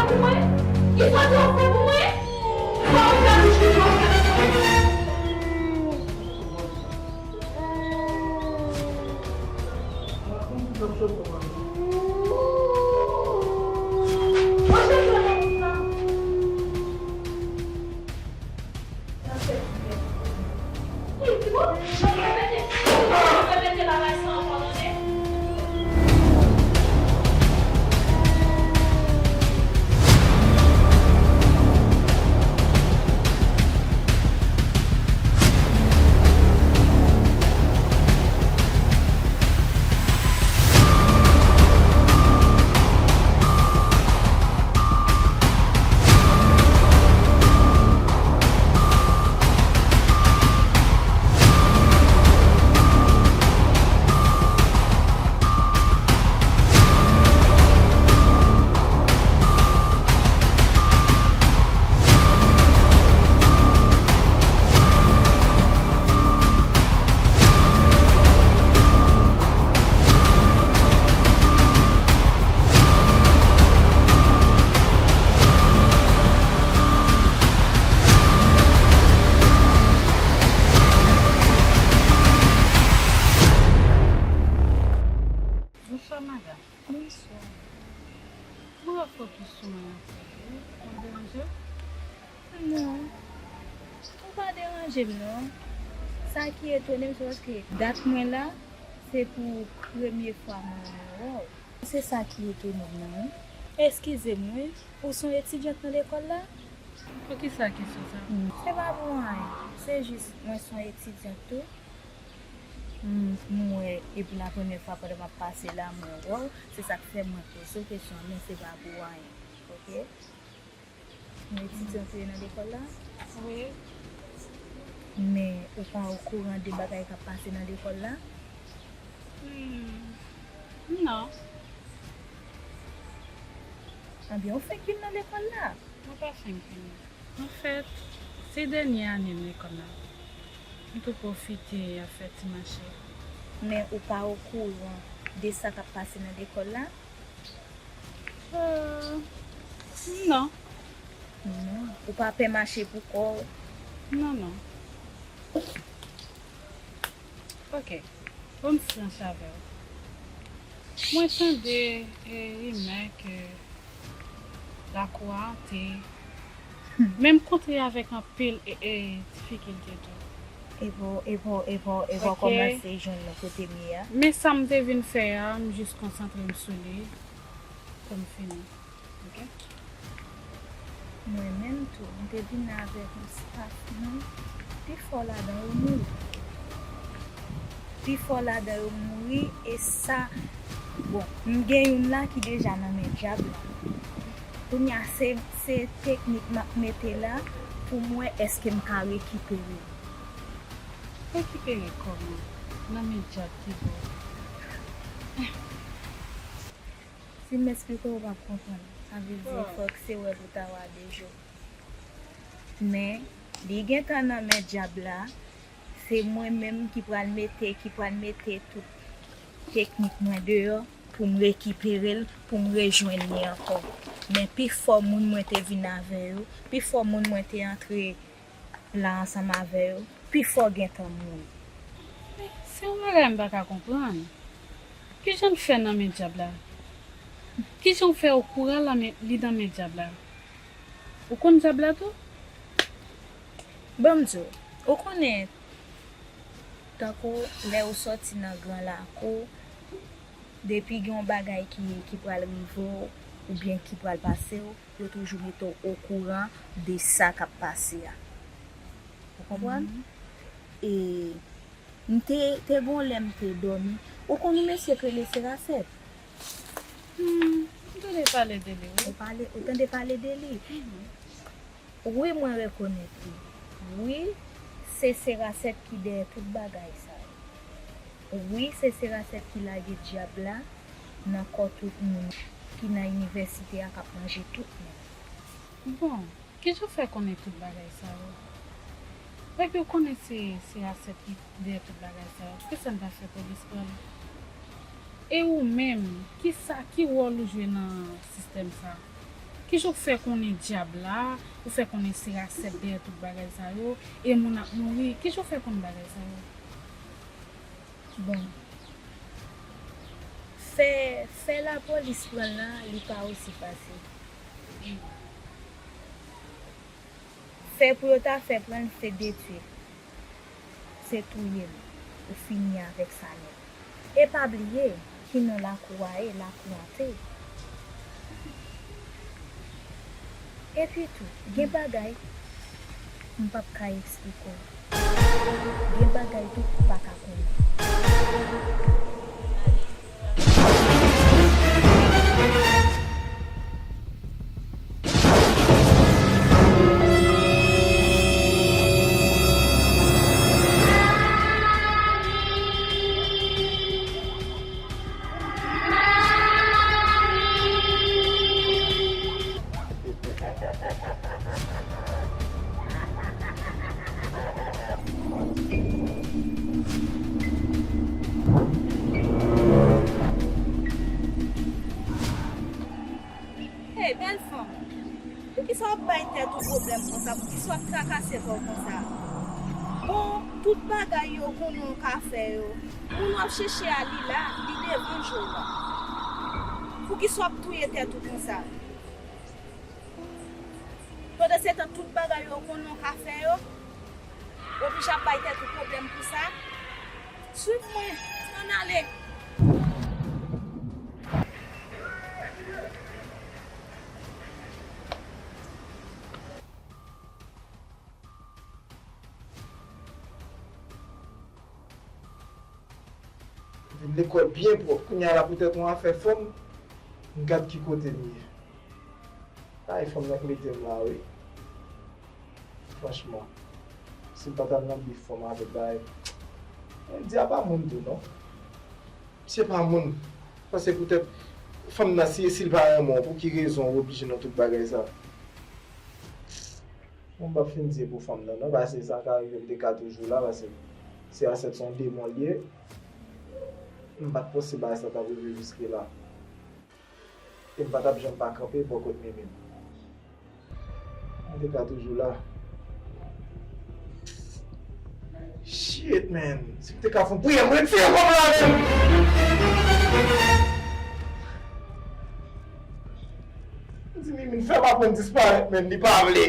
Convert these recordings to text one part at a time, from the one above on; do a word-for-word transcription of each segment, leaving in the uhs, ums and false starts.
Pou mwen? Istwa sa w fè pou mwen? Sa w fè pou mwen? Bonswa, madanm. Bonswa. Mwen fokis sou mwen anpil, wi. Mwen deranje w? Non. Ou pa deranje m, non. Sa ki etone m, se paske dat mwen la, se pou premye fwa mwen wè w. Se sa ki etone m nan, wi. Eskize m, wi. Ou se yon etidyant nan lekòl la? Poukisa kesyon sa? Hmm, se pa pou anyen. Se jis, mwen se yon etidyant tou. M, m wè, epi la premyè fwa pandan m ap pase la, mwen wè w. Se sa k fè mwen poze w kesyon an, men se pa pou anyen. Oke? Yon etidyant ou ye nan lekòl la? Wi. Men ou pa okouran de bagay k ap pase nan lekòl la? Hmm. Non. Anben, ou fenk vin nan lekòl la? Mwen pa fenk vini. Anfèt, se dènye ane m lekòl la. M tou pwofite ap fè ti mache. Men ou pa okouran de sa k ap pase nan lekòl la? Euh, non. Non. Ou pa pè mache pou kò w? Non, non. Ok. Pou m franch avè w. Mwen tande, e, rimè ke lakou a ante. Men m kontre avèk anpil, e, e, difikilte tou. E pa w, e pa w, e pa w, e pa w kòmanse jwenn nan kote m ye a. Men sa m te vin fè a, m jis konsantre m sou li pou m fini. Oke? Mwen menm tou, m te vin avèk yon staf mwen, pifò ladan yo mouri. Pifò ladan yo mouri, e sa, bon, m gen youn la ki deja nan men dyab la. Kounye a, se, se teknik m ap mete la pou m wè èske m ka rekipere l. Rekipere kòman? Nan men dyab ki bò? Si m esplike w, ou p ap konprann. Sa vle di, fòk se wè pou ta wa de jou. Men, li gentan nan men dyab la, se mwen menm ki pral mete, ki pral mete tout teknik mwen deyò pou m rekipere l, pou m rejwenn li ankò. Men pifò moun mwen te vin avè yo, pifò moun mwen te antre la ansanm avè yo, pifò gentan mouri. Se yon bagay m pa ka konprann. Kijan l fè nan men dyab la? Kijan w fè okouran l nan men, li nan men dyab la? Ou konn dyab la tou? Ban m di w, ou konnen, tankou lè ou sòti nan gran lakou, depi gen yon bagay ki, ki pral rive w, oubyen ki pral pase w, yo toujou mete w okouran de sa k ap pase a. Ou konprann? Mhm. E m te, te gon lè m te dòmi. Ou konn yon mesye k rele Serasèt? Hmm, m tande pale de li, wi. Ou pale, ou tande pale de li? Mhm. Wi, mwen rekonèt li. Wi, se Serasèt ki dèyè tout bagay sa yo. Wi, se Serasèt ki lage dyab la nan kò tout moun ki nan inivèsite a k ap manje tout moun. Bon, kijan w fè konnen tout bagay sa yo? Epi w konnen se, se Serasèt ki dèyè tout bagay sa yo. Poukisa n pa fè polis pran l? E ou menm, kisa, ki wòl ou jwe nan sistèm sa? Kijan w fè konnen dyab la, ou fè konnen se Rasèt dèyè tout bagay sa yo, e moun ap mouri, kijan w fè konn bagay sa yo? Bon. Fè, fè lapolis pran l la, li pa osi fasil. Fè pou yo ta fè pran l, se detwi l, se touye l, ou fini avèk sa nèt. E pa bliye ki non lakou a ye, lakou a te. Epi tou, gen bagay m p ap ka eksplike w. Gen bagay tou ou pa ka konnen. Hey, bèl fanm, poukisa w ap bay tèt ou pwoblèm konsa? Poukisa w ap trakase kò w konsa? Bon, tout bagay yo konnen w ka fè yo. Moun w ap chèche a, li la, li devan je w la. Poukisa w ap touye tèt ou konsa? Pandansetan, tout bagay yo konnen w ka fè yo, w oblije ap bay tèt ou pwoblèm pou sa? Swiv mwen, ann ale. Vin lekòl byen pwòp. Kounye a la poutèt yon afè fanm, m gad ki kote m ye. Ay, fanm nan k mete m la, wi. Franchman, si m pa t al nan bif fanm avèk bagay, India pa moun tou, non. Misye pa moun. Paske poutèt fanm nan, si, si l pa renmen w, pou ki rezon w oblije nan tout bagay sa? Bon, m p ap fin di e pou fanm nan, non, paske sa ka rive m te ka toujou la, paske se Asèt se yon demon l ye. M pa t panse bagay sa t ap rive jiske la. E m pa t ap janm pa kanpe bò kot Mimi m. M te ka toujou la. Shit, man. Si m te ka fè yon priyè, m retire kò m la menm. M di Mimi, fè m aprann disparèt, man. Li pa vle.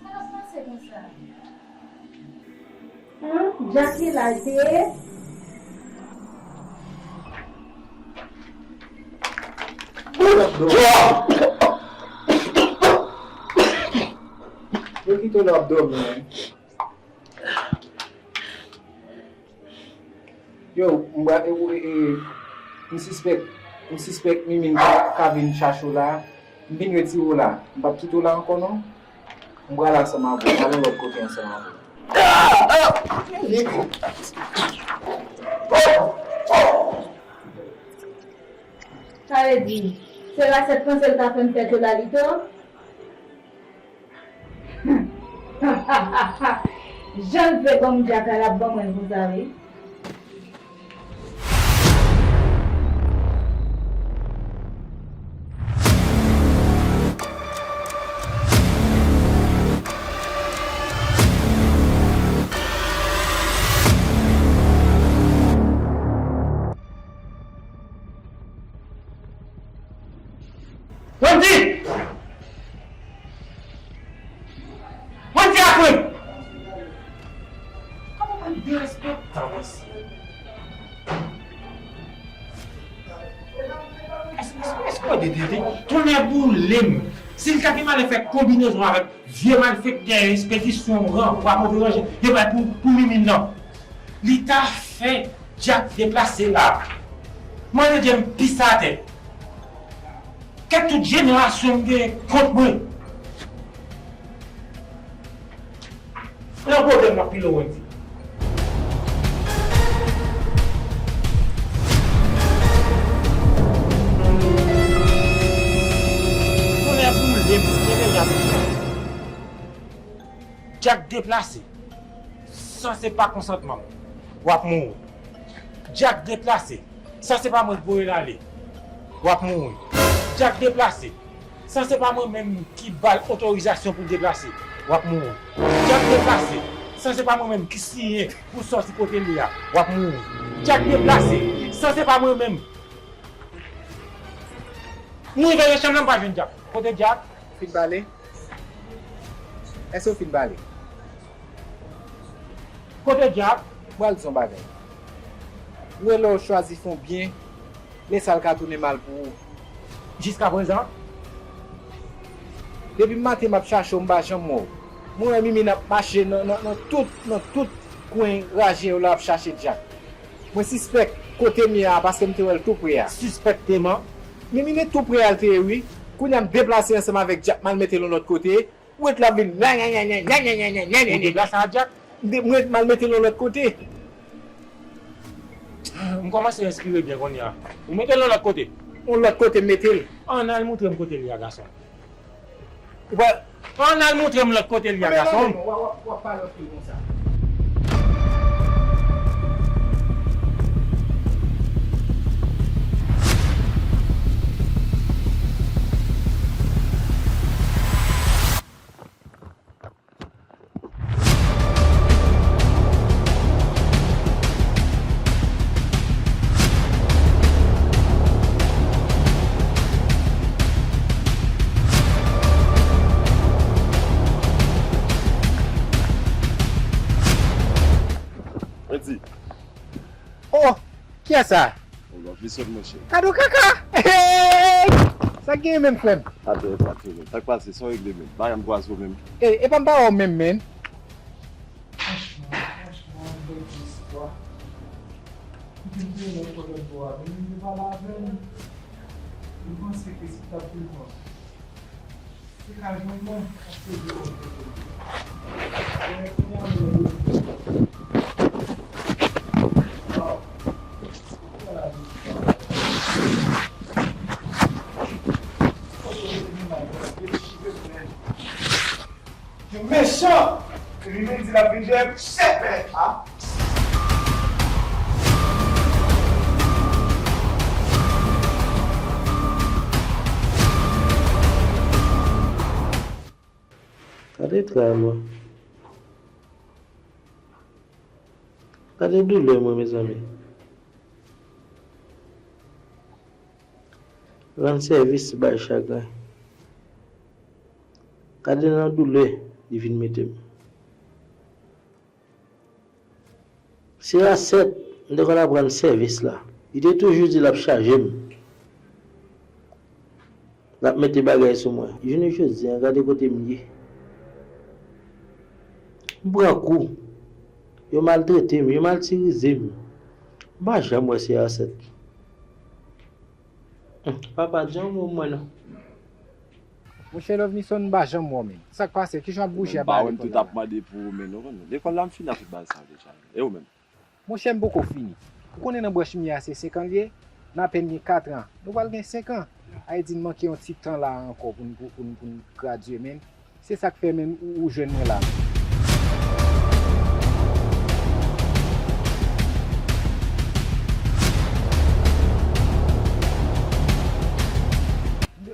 Sa k ap pase konsa? Humm, Jacky la l te ye? Yo kite w la ap dòmi, man. Yo, m ba, e, e, e, m sispèk, m sispèk Mimi ka, ka vin chache w la. M vin retire w la. M p ap kite w la ankò, non. M prale ansanm avè w. M al yon lòt kote ansanm avè w. Sa vle di, se Rasèt panse l ka fè m fè tolito? Jan l fè ban m djaka l ap ban mwen konsa wi. Wendy! Wendy Akrin! Kòman w pa derespektan, mesye? Èske, èske, èske w tande, tande? Tonnè boule m! Si l ta gen malè fè konbinezon avèk vye malfektè, espedisyon, ranvwa, move ranje, yo bay pou, pou Mimi nan. Li ta fè Dyak deplase la. Mwen, Bondye m pis atè. Kèt tout jenerasyon m gen kont mwen. Nan pwoblèm nan pi lwen, Wendy. Koulè pou m leve, leve la. Dyak deplase. Sa se pa konsantman m. W ap mouri. Dyak deplase. Sa se pa mwen k voye l ale. W ap mouri. Dyak deplase. Sa se pa mwen menm ki ba l otorizasyon pou l deplase. W ap mouri. Dyak deplase. Sa se pa mwen menm ki siyen pou sòti kote l ye a. W ap mouri. Dyak deplase. Sa se pa mwen menm. M rive nan chanm nan, m pa jwenn Dyak. Kote Dyak? Fin pale? Èske w fin pale? Kote Dyak? M pral di w yon bagay. Ou wè lè w chwazi fè yon byen, lè sa l ka tounen mal pou ou. Jiskaprezan? Depi maten m ap chache w, m pa janm wè w. Mwen wè Mimi n ap mache nan, nan, nan tout, nan tout kwen raje yo la ap chache Dyak. Mwen sispèk kote m ye a paske m te wè l tou pre a. Sispèkteman? Mimi te tou pre a l te ye wi. Kounye a m deplase ansanm avèk Dyak, m al mete l yon lòt kote. Ou ret la vin nyanyanyanyan. Ou deplase a Dyak? M de-, m ret m al mete l yon lòt kote. M kòmanse enspire byen kounye a. Ou mete l yon lòt kote? Yon lòt kote m mete l. Ann al montre m kote l ye a, gason. Ou pa... Ann al montre m lòt kote l ye a, gason. W ap, w ap, w ap pale anpil konsa. Mwen di. Oh! Kiyès sa? Ou lòt li sot, monchè. Kado kaka! Hey! Sa k genyen menm, frè m? Atè, atè, menm. Sa k pase? Sa w regle menm? Bagay m kwaze w menm. E, e pa m pa wè w menm, menm. Franchman, franchman, bèl istwa. Depi m te wè w lòt bò a, menm m te pale avè l, m panse ke si t ap devan. Se ka jwenn mwen, ap poze kòb kote l. Kounye a, kounye a, mwen, mwen, mwen. Waw. Yo mechan! Li menm di l ap vin dèyè m, sèpè a. Gade tray mwen. Gade doulè mwen, mezanmi. Rann sèvis bay chagren. Gade nan doulè li vin mete m. Se a sèt, m te konn ap rann sèvis la. Li te toujou di l ap chaje m. L ap mete bagay sou mwen. Jounen jodi a, gade kote m ye. M pran kou. Yo maltrete m, yo matirize m. M pa janm wè se a sèt. Hum, papa, di yon mo pou mwen non. Monchè Lovnison, m pa janm wè w menm. Sa k pase? Kijan w ap bouje a ba lekòl la? M pa wè m tout ap mande pou ou menm, ou konnen. Lekòl la m fini avèk bagay sa deja. E ou menm? Monchè, m poko fini. Ou konnen nan branch m ye a se senk an l ye? N apèn gen kat an. Nou pral gen senk an. Ayiti, n manke yon ti tan la ankò pou n, pou, pou n, pou n gradye, men se sa k fè menm ou, ou jwenn mwen la.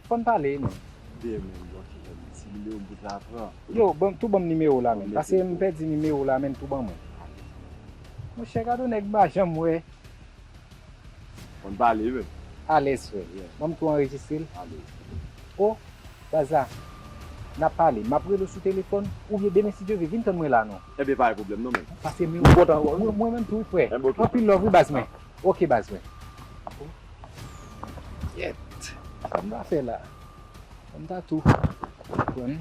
Fò n pale, men. Byen, men, bon, ki jan li ti nimewo m pou ta pran. Yo, ban, tou ban m nimewo w la, men. Paske m pèdi nimewo w la, men, tou ban mwen. Monchè, gade yon nèg m pa janm wè. Fò n pale, men. Alèz, frè. Ban m tou anrejistre l. Alèz. O, baz la, n ap pale. M ap rele w sou telefòn, oubyen demen, si Dye vle, vin tann mwen la, non. Ebyen, pa gen pwoblèm, non, men. Paske mwen, mwen, mwen menm tou, wi, frè. Anpil love, wi, baz mwen. Oke, baz mwen. Yèt. Sa m ta fè la? M ta tou konprann.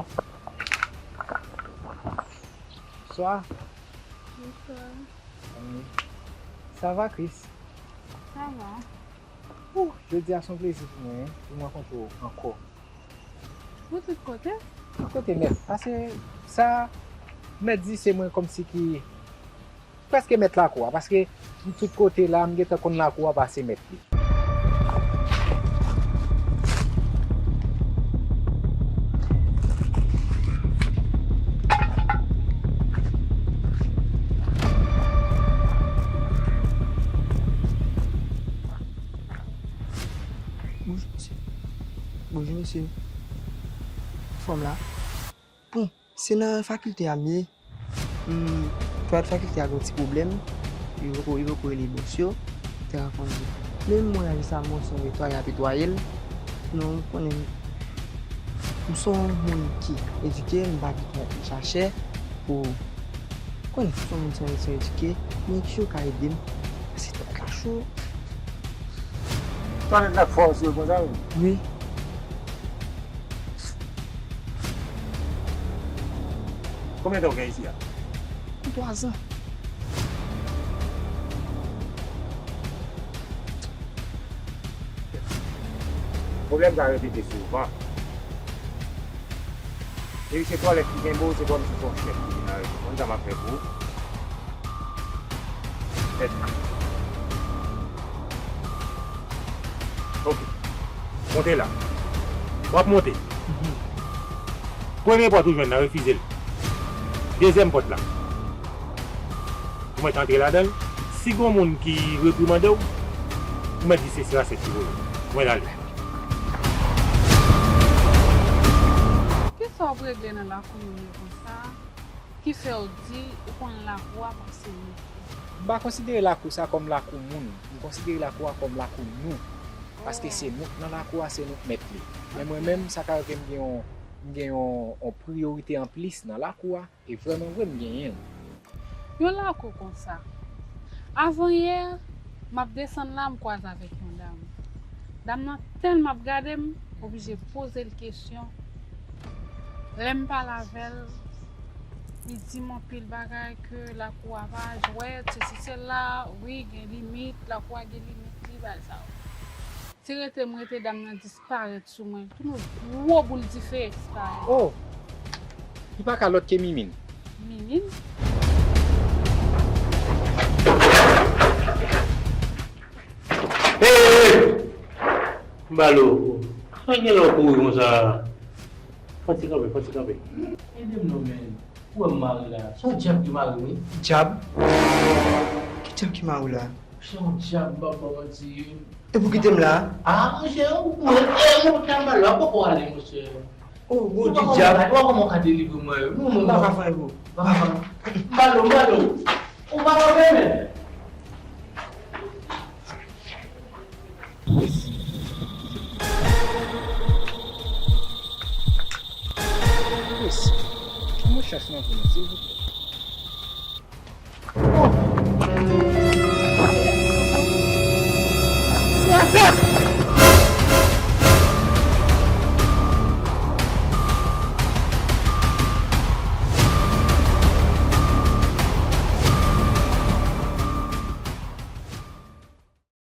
Bonswa. Bonswa. Sa va, Chris? Sa va. Ou, jodi a se yon plezi pou mwen, pou m rankontre w ankò. Ou tout kote? Tout kote nèt. Paske sa, mèt di se mwen kòmsi ki prèske mèt lakou a, paske m tout kote la, m gentan konn lakou a pase mèt li. Bonjou, mesye. Bonjou, mesye. Fanm la. Bon, se nan fakilte a m ye. Hmm, pwofesè fakilte a gen yon ti pwoblèm. Yo poko, yo poko rele bòs yo. Te rakonte. Men mwen aji sa, mwen se yon netwaye ap netwaye l. Non, ou konnen, m se yon moun ki edike, m pa gen twòp chachè pou, ou konnen, m se yon moun, se yon, se yon edike, men ki yo ka ede m. Paske tèt la cho. Twa nèg la fò sou yo konsa, wi. Wi. Konbyen tan w gen isi a? Pou twa zan. Pwoblèm sa repete souvan. Depi se twalèt ki kenbe w, se kòmsi se yon chèf ki vin arete w. Konn sa m ap fè pou ou? Tèt. Ok. Monte la. W ap monte. Premye pòt ou jwenn nan, refize l. Dezyèm pòt la. Ou mèt antre ladan l. Si gon moun ki reprimande w, ou mèt di se Serasèt ki voye w. Ou mèt ale. Kisa w ap regle nan lakou moun yo konsa? Ki fè w di ou konn lakou a pase nou? M pa konsidere lakou sa kòm lakou moun. M konsidere lakou a kòm lakou nou. Paske se nou k nan lakou a, se nou k mèt li. Men mwen menm, sa ka rive m gen yon, m gen yon, yon priyorite anplis nan lakou a. E vrèman vre, m genyen l. Yon lakou konsa. Avanyè, m ap desann la, m kwaze avèk yon dam. Dam nan tèlman ap gade m, oblije poze l kesyon. Lè m pale avè l, li di m anpil bagay ke lakou a pa jwèt, sesi sela, wi, gen limit, lakou a gen limit li, bagay sa yo. Si rete m rete, dam nan disparèt sou mwen. Tounen gwo boul dife disparèt. Oh! Li pa ka lòt ke Mimin. Mimin? Hey, hey, hey! M ba l ou. Sa gen lè w kouri konsa? Fò ti kanpe, fò ti kanpe. Ede m non, men. Ou wè m mare la. Se yon dyab ki mare m, wi. Dyab? Ki dyab ki mare w la? Se yon dyab, m p ap ba w manti. Epi w kite m la? Ah, monchè, ou mwen, eh, mwen pa ka mal la, poko ale, monchè. Oh, Bondye, dyab. Ou pa konn ka delivre mwen. Non, non, non. M pa ka fè pou. M pa ka fè. M ba l ou, m ba l ou. Ou pa ka fè, men. Chris, fè m yon chans nan vi nou, silvouplè.